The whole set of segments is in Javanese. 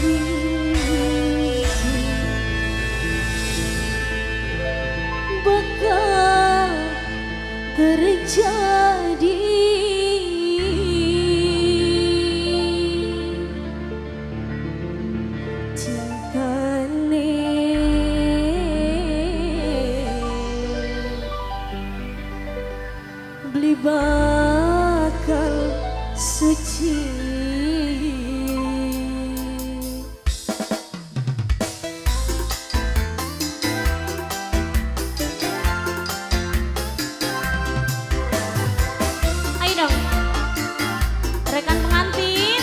Mimpi bakal terjadi. Cintane beli bakal suci. Ayo dong, rekan pengantin.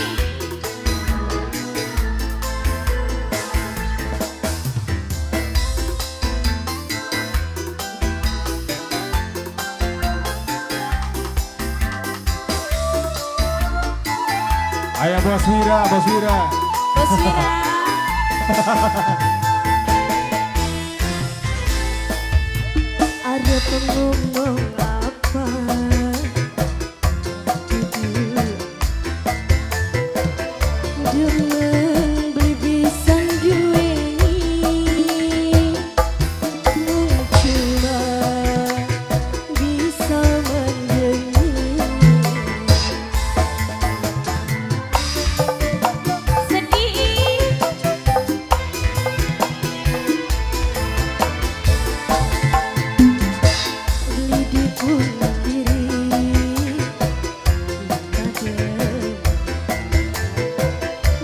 Ayo Bos Wira, Bos Wira. Bos Wira. Arep ngomong apa? Demen beli bisa duweni, mung cuma bisa mendengi. Sedih. Beli dipungkiri,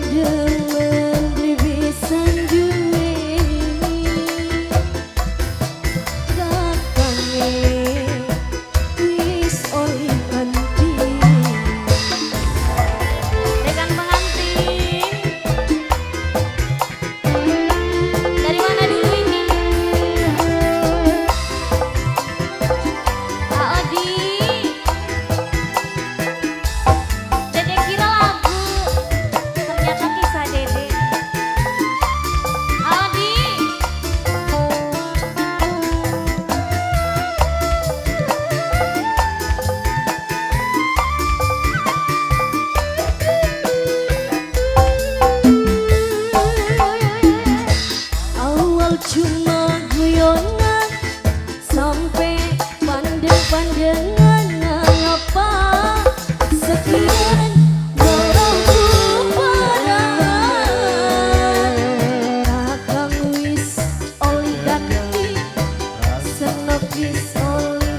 demen beli bisa duweni, kakange wis olih ganti. Rekan pengantin. Dari mana dulu ini? Pak Odi. Dede kira lagu, ternyata kisah Dede. Odi. Awal cuma guyonan sampai pandeng-pandengan, ngapa sekian marangku paran. Kakang wis oli ganti, senok wis oli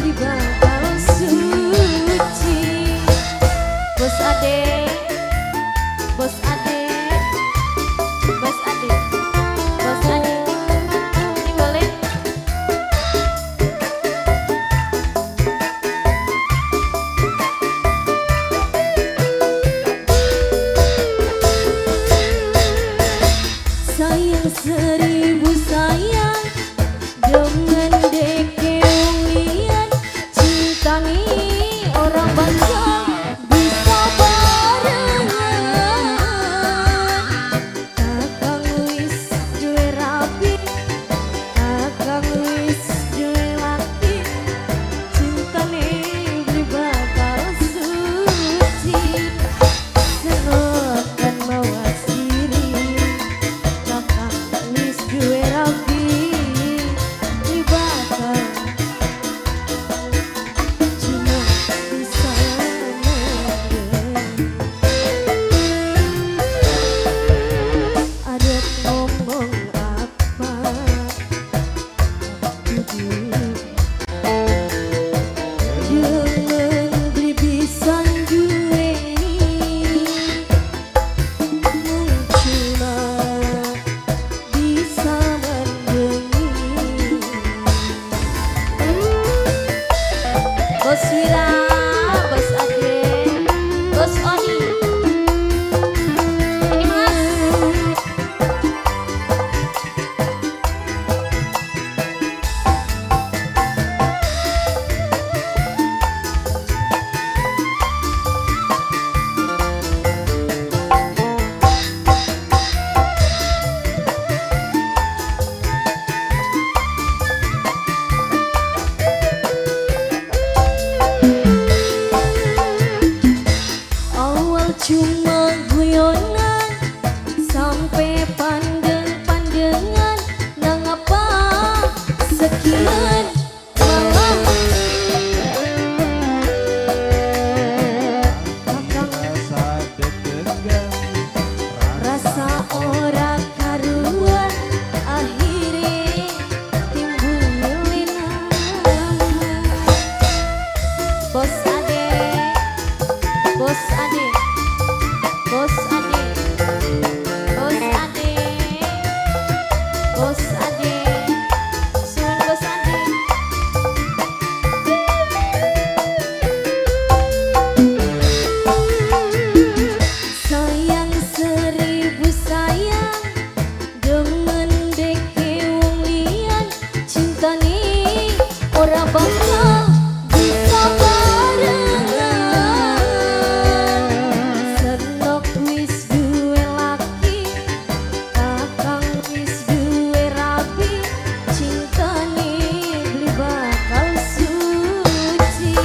di bakal suci. Bos Ade, Bos Ade, Bos Ade, Bos Ade. Ini boleh? Sayang seribu sayang dengan deke wong liyan, cintani orang bakal bisa bareng. Cuma guyonan sampai pandeng-pandengan, nang apa sekian malah kakang. Rasa deg-degan. Rasa ora karuan, akhire timbul nama. Bos Ade, Bos Ade, Bos Ade, Bos Ade, Bos Ade, Suwun Bos Ade. Sayang seribu sayang, demen deke wong liyan, cintane ora bakal bisa barengan. Senok wis duwe laki, kakang wis duwe rabi, cintane beli bakal suci.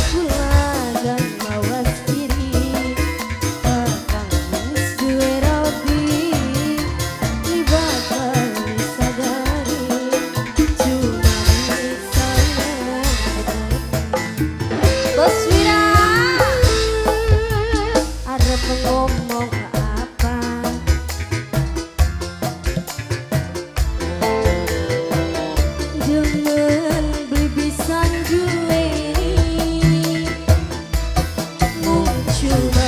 Kulagan mawas diri, kakang wis duwe rabi, beli bakal disadari, cuma bisa. Bos Wira. Arep ngomong apa? Demen beli bisa duweni, mung cuma